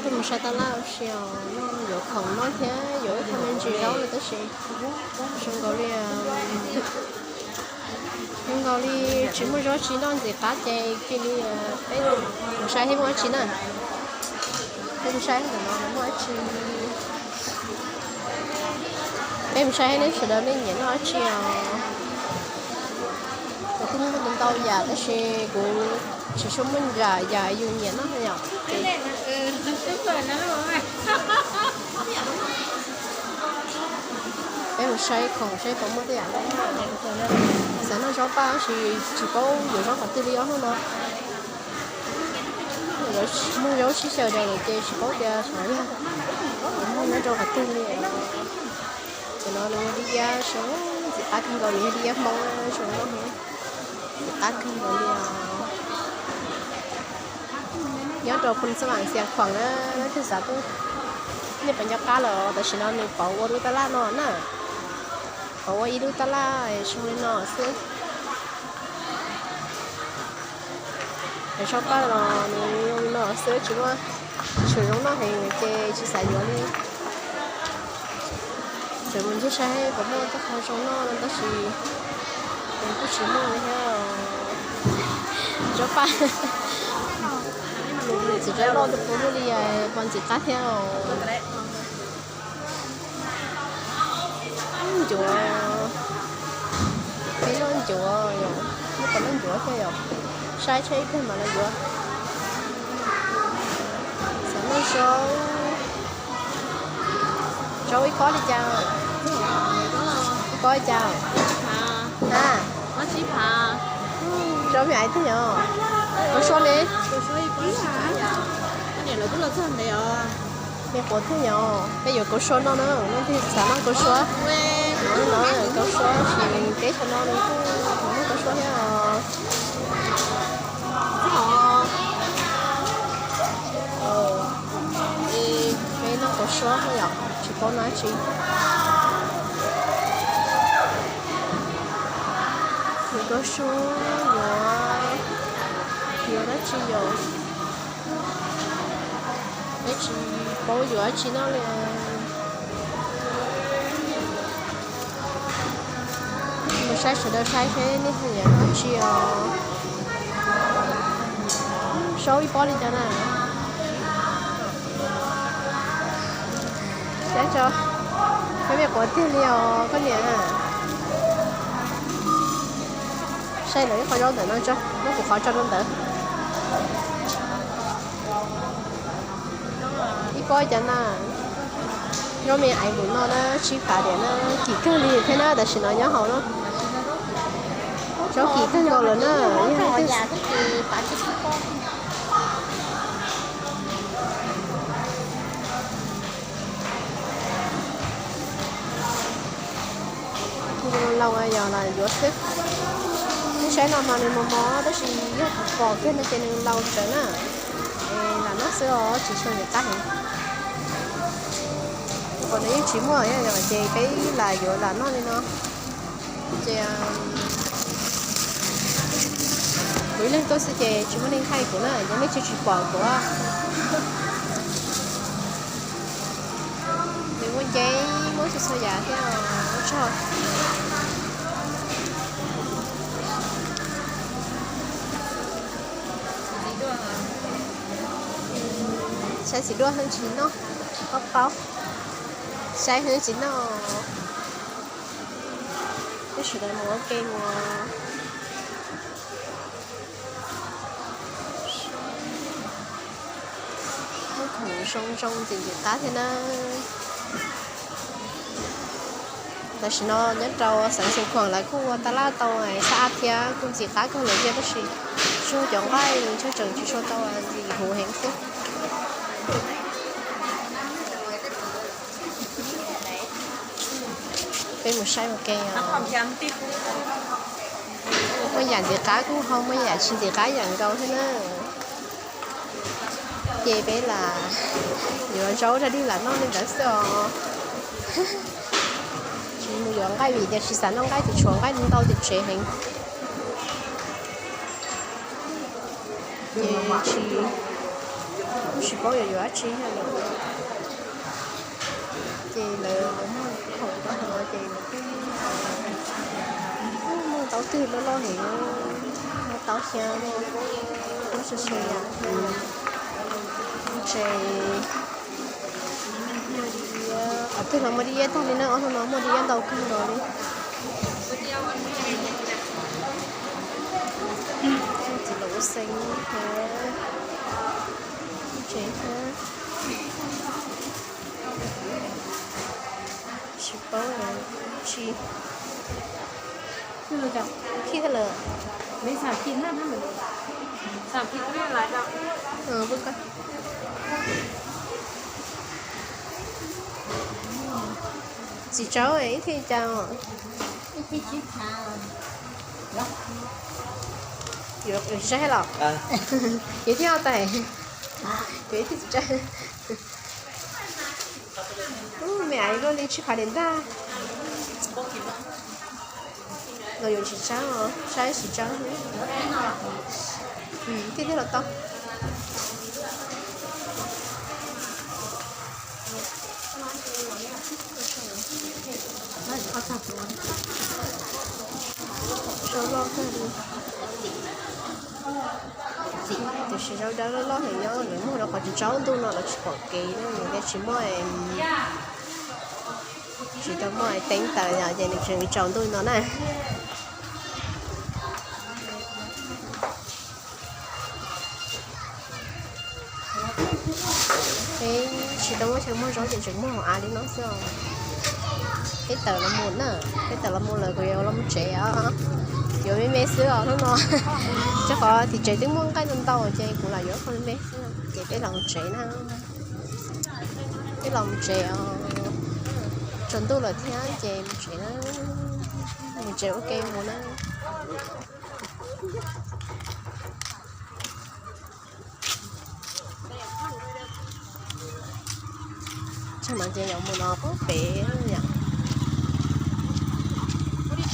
Mus saib tab laj ua si os, yuav khoom noj thiab yuav ib qho me ntsis zaub no tab sis zoo nkaus li, zoo nkaus li tsis muaj zaub tsis noj ntxim qab ces cia li peb mus saib thiab muaj dab tsi na. Peb mus saib ntawm no muaj dab tsi. Peb mus saib thiab neb sawv daws nej nyiam noj dab tsi os. Kuv kuj muaj ntau yam tab sis kuv tsis tshua muaj yam yus nyiam noj yom. Peb mus saib khoom saib puas muaj tej yam noj. Xav noj zaub paj tab sis tsis paub yuav zaub qhov twg li ob hnub no. Muaj zaub sib xyaw rau lawm ces tsis paub tias xyov yog muaj nyob rau qhov twg li. Ces no nws yog dib iab zoo ntxim qab kawg nkaus, nws yog dib iab Hmoob zoo nkauj heev, ntxim qab kawg nkaus li os. Nyob rau Phoos Xab Vam Xias Khuam na, leej twg xav tuaj, nej puas nco qab lawm, tam sim no nws pauv ua lub tab laj no na. Pauv ua ib lub tab laj zoo li no xwb. Es zaub paj los nws zoo li no xwb, tsis muaj, tsis zoo noj heev ces tsis xav yuav li. Tseem mus ncig saib puas muaj tej qho zoo noj no tab sis nws kuj tsis muaj li thiab. Zaub paj, nws txiv zaub loj twb puv lub li, puas ntxim qab thiab os. Ncuav, peb noj ncuav yom, nej puas noj ncuav thiab yom? Saib saib ib pliag mam li yuav. Xav noj zaub, zaub ib pob li cas? Ib pob li cas? A, zaub me aiv tiag yom, kua suab ne. Me quav tiag yom, peb yuav kua suab noj na, leej twg xav noj kua suab. No kua suab, tab sis peb cov no nws kuj noj kua suab thiab os. Peb noj kua suab yom, tsis paub noj dab tsi. Yuav kua suab, yuav, yuav dab tsi yom? Peb tsis paub yuav dab tsi noj li. Mus saib sawv daws saib seb nej nyiam noj dab tsi os. Zaub ib pob li cas na? Saib tso, peb me quav tiag li os koj niam. Saib lawv ib qho zaub ntawm no tso, muab kuv qhov tso rau ntawd. Ib pob cas na, zaub me aiv npaum no na, tsib phav diam na, kim kawg li thiab na, tam sim no nyob hauv no. Zaub kim kawg nkaus lawm na, yog laus yog lam yuav xwb. Lub saib no mas nws mos mos tab sis yog kuv pom kiag no ces nws laus tsawv na. Es lam noj xwb os, tsis tshua nqaij heev. Kom nws yeej tsis muaj ces peb lam yuav lam noj li no. Ces kuv ib leeg tuaj xwb ces tsis muaj neeg thaij kuv na, yog nej tsis tsis pom kuv. Nws muaj nce, muaj txhua txhua yam thiab, muaj tso. Saib txiv duaj heev tsis noj, paub paub. Saib heev tsis noj. Peb sawv daws mus ua ke mus. Muaj khoom zoo zoo ntxim ntxim qab thiab na. Tam sim no nyob rau xeev Xeev Khuam lawv kuj ua tab laj tau xab ab thiab kuj ntxim qab kawg lawm thiab tab sis tsuas cov nqaij nws tseem tsis tshua tau ntxim huv heev xwb. Peb mus saib ua ke os. Muaj yam ntxim qab kuj ho muaj yam tsis ntxim qab yam nkaus thiab na. Ces peb lam yuav zaub rau dib lam noj li ntawd xwb os. Tsis mus yuav nqaij vim tias tsis xav noj nqaij ces tshuav nqaij ntau tim tsev heev. Ces tsis, kuj tsis Paub yuav yuav dab tsi thiab lawm. Ces lawv muag khoom rau hauv ces lawv kuj muag tau twg loj loj heev, muag tau xya, muag xya xya yam. Ces qhov twg los muaj dib iab tag li na, ob hnub no muaj dib iab ntau kawg nkaus li. Txiv laus ua xeem thiab tsev thiab. Tsis paub tsis khib lawm. Txiv tsawb ib thiaj cas? Yuav tsis saib los? Yuav thiaj tais, yuav ib thiaj tsis tsaib. Me aiv luaj li tsib qhov diam ntag. Los yuav tsis tsawb os, saib tsis tsawb. Thiaj thiaj los tau. Sau loj kawg li. Tiam sis zaub dawb loj loj heev, nyob nws muag rau qhov tsis tsaus ntuj no lawv tsis pom kev, nws thiaj tsis muaj, tsis tau muaj teeb taws yom, ces nws tseem tsaus ntuj no na. Peb tsis tau muaj chaw muag zaub ces tseem muag hauv av li no xwb os. Peb tawm los mus na, peb tawm los mus lawm kuv yuav los mus tsev os. Yuav me me xwb os hnub no. Rau qhov tim tsev twb muaj nqaij ntau ntau ces kuv lam yuav qhov me me xwb, ces peb los mus tsev na. Peb los mus tsev os. Tsaus ntuj lawm thiab ces mus tsev na. Mus tsev ua ke mus na. Tsam no ces yuav mus no pem pem yom.